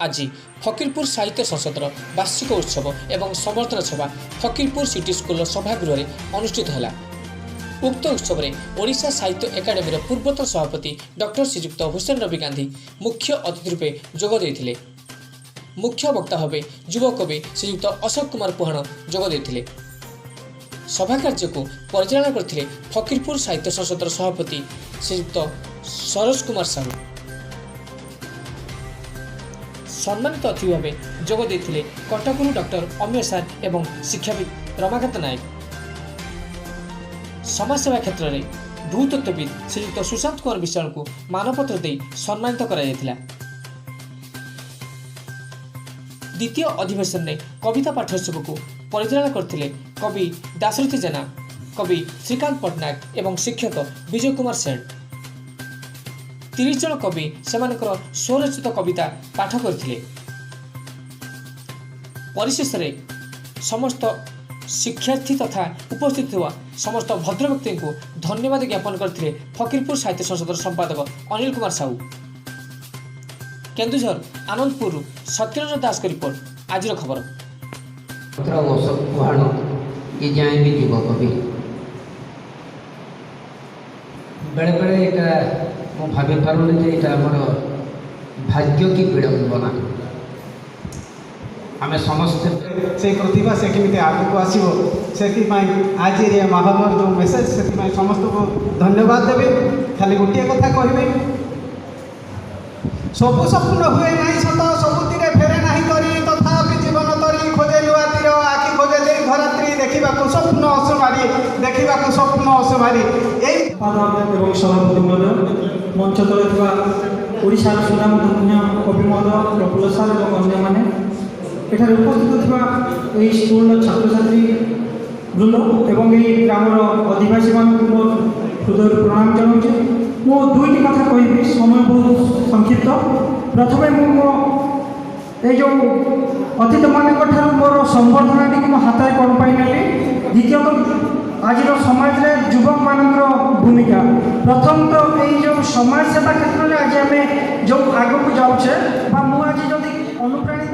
ଆଜି ଫକୀରପୁର ସାହିତ୍ୟ ସଂସଦର ବାର୍ଷିକ ଉତ୍ସବ ଏବଂ ସମ୍ବର୍ଦ୍ଧନା ସଭା ଫକୀରପୁର ସିଟି ସ୍କୁଲର ସଭାଗୃହରେ ଅନୁଷ୍ଠିତ ହେଲା। ଉକ୍ତ ଉତ୍ସବରେ ଓଡ଼ିଶା ସାହିତ୍ୟ ଏକାଡେମୀର ପୂର୍ବତନ ସଭାପତି ଡକ୍ଟର ଶ୍ରୀଯୁକ୍ତ ହୁସେନ ରବି ଗାନ୍ଧୀ ମୁଖ୍ୟ ଅତିଥି ରୂପେ ଯୋଗ ଦେଇଥିଲେ। ମୁଖ୍ୟ ବକ୍ତା ଭାବେ ଯୁବକବି ଶ୍ରୀଯୁକ୍ତ ଅଶୋକ କୁମାର ପୁହାଣ ଯୋଗ ଦେଇଥିଲେ। ସଭା କାର୍ଯ୍ୟକୁ ପରିଚାଳନା କରିଥିଲେ ଫକୀରପୁର ସାହିତ୍ୟ ସଂସଦର ସଭାପତି ଶ୍ରୀଯୁକ୍ତ ସରୋଜ କୁମାର ସାହୁ। ସମ୍ମାନିତ ଅତିଥି ଭାବେ ଯୋଗ ଦେଇଥିଲେ କଟକରୁ ଡକ୍ଟର ଅମିୟ ସାର୍ ଏବଂ ଶିକ୍ଷାବିତ୍ ରମାକାନ୍ତ ନାୟକ। ସମାଜସେବା କ୍ଷେତ୍ରରେ ଭୂତତ୍ତ୍ୱବିତ୍ ଶ୍ରୀଯୁକ୍ତ ସୁଶାନ୍ତ କୁମାର ବିଶ୍ୱାଳଙ୍କୁ ମାନପତ୍ର ଦେଇ ସମ୍ମାନିତ କରାଯାଇଥିଲା। ଦ୍ୱିତୀୟ ଅଧିବେଶନରେ କବିତା ପାଠୋତ୍ସବକୁ ପରିଚାଳନା କରିଥିଲେ କବି ଦାଶରଥୀ ଜେନା, କବି ଶ୍ରୀକାନ୍ତ ପଟ୍ଟନାୟକ ଏବଂ ଶିକ୍ଷକ ବିଜୟ କୁମାର ସେଠ। 30 ଜଣ କବି ସେମାନଙ୍କର ସ୍ୱରଚିତ କବିତା ପାଠ କରିଥିଲେ। ପରିଶେଷରେ ସମସ୍ତ ଶିକ୍ଷାର୍ଥୀ ତଥା ଉପସ୍ଥିତ ଥିବା ସମସ୍ତ ଭଦ୍ରବ୍ୟକ୍ତିଙ୍କୁ ଧନ୍ୟବାଦ ଜ୍ଞାପନ କରିଥିଲେ ଫକୀରପୁର ସାହିତ୍ୟ ସଂସଦର ସମ୍ପାଦକ ଅନିଲ କୁମାର ସାହୁ। କେନ୍ଦୁଝର ଆନନ୍ଦପୁରରୁ ସତ୍ୟରଞ୍ଜନ ଦାସଙ୍କ ରିପୋର୍ଟ, ଆଜିର ଖବର। ଅଶୋକ ପୁହାଣ ଏ ଯାଏଁ ବି ଯୁବକବି। ବେଳେବେଳେ ଏଇଟା ମୁଁ ଭାବିପାରୁନି ଯେ ଏଇଟା ଆମର ଭାଗ୍ୟ କି ବିଡ଼ମ୍ବନା। ଆମେ ସମସ୍ତେ ସେଇ ପ୍ରତିଭା ସେ କେମିତି ଆଗକୁ ଆସିବ, ସେଥିପାଇଁ ଆଜିର ଏ ମାହୋଲର ଯେଉଁ ମେସେଜ, ସେଥିପାଇଁ ସମସ୍ତଙ୍କୁ ଧନ୍ୟବାଦ ଦେବି। ଖାଲି ଗୋଟିଏ କଥା କହିବି, ସବୁ ସ୍ୱପ୍ନ ହୁଏ ନାହିଁ ସତ, ସବୁଥିରେ ଫେରେ ନାହିଁ ତରି, ତଥାପି ଜୀବନ ତରି ଖୋଜେ ନୂଆ ତୀର, ଆଖି ଖୋଜେ ଦୀର୍ଘ ରାତ୍ରି, ଦେଖିବାକୁ ସ୍ୱପ୍ନ ଅସୁମାରି, ଦେଖିବାକୁ ସ୍ୱପ୍ନ ଅସୁମାରି। ଏଇ ସମ୍ପାଦକ ଏବଂ ସଭାପତି ମହୋଦୟ, ମଞ୍ଚ ତଳେ ଥିବା ଓଡ଼ିଶାର ସୁନାମଧନ୍ୟ କବି ମହୋଦୟ ପ୍ରଫୁଲ୍ଲ ସାର୍ ଏବଂ ଅନ୍ୟମାନେ, ଏଠାରେ ଉପସ୍ଥିତ ଥିବା ଏହି ସ୍କୁଲର ଛାତ୍ରଛାତ୍ରୀ ବୃନ୍ଦ ଏବଂ ଏହି ଗ୍ରାମର ଅଧିବାସୀମାନଙ୍କୁ ମୋର ହୃଦୟରୁ ପ୍ରଣାମ ଜଣାଉଛି। ମୁଁ ଦୁଇଟି କଥା କହିବି, ସମୟ ବହୁତ ସଂକ୍ଷିପ୍ତ। ପ୍ରଥମେ ମୁଁ ମୋ ଏଇ ଯେଉଁ ଅତିଥିମାନଙ୍କ ଠାରୁ ମୋର ସମ୍ବର୍ଦ୍ଧନାଟିକୁ ମୋ ହାତରେ କ'ଣ ପାଇଁ ନେଲି। ଦ୍ୱିତୀୟତଃ, ଆଜିର ସମାଜରେ ଯୁବକମାନଙ୍କର ଭୂମିକା। ପ୍ରଥମ ତ ଏଇ ଯେଉଁ ସମାଜ ସେବା କ୍ଷେତ୍ରରେ ଆଜି ଆମେ ଯେଉଁ ଆଗକୁ ଯାଉଛେ ବା ମୁଁ ଆଜି ଯଦି ଅନୁପ୍ରାଣିତ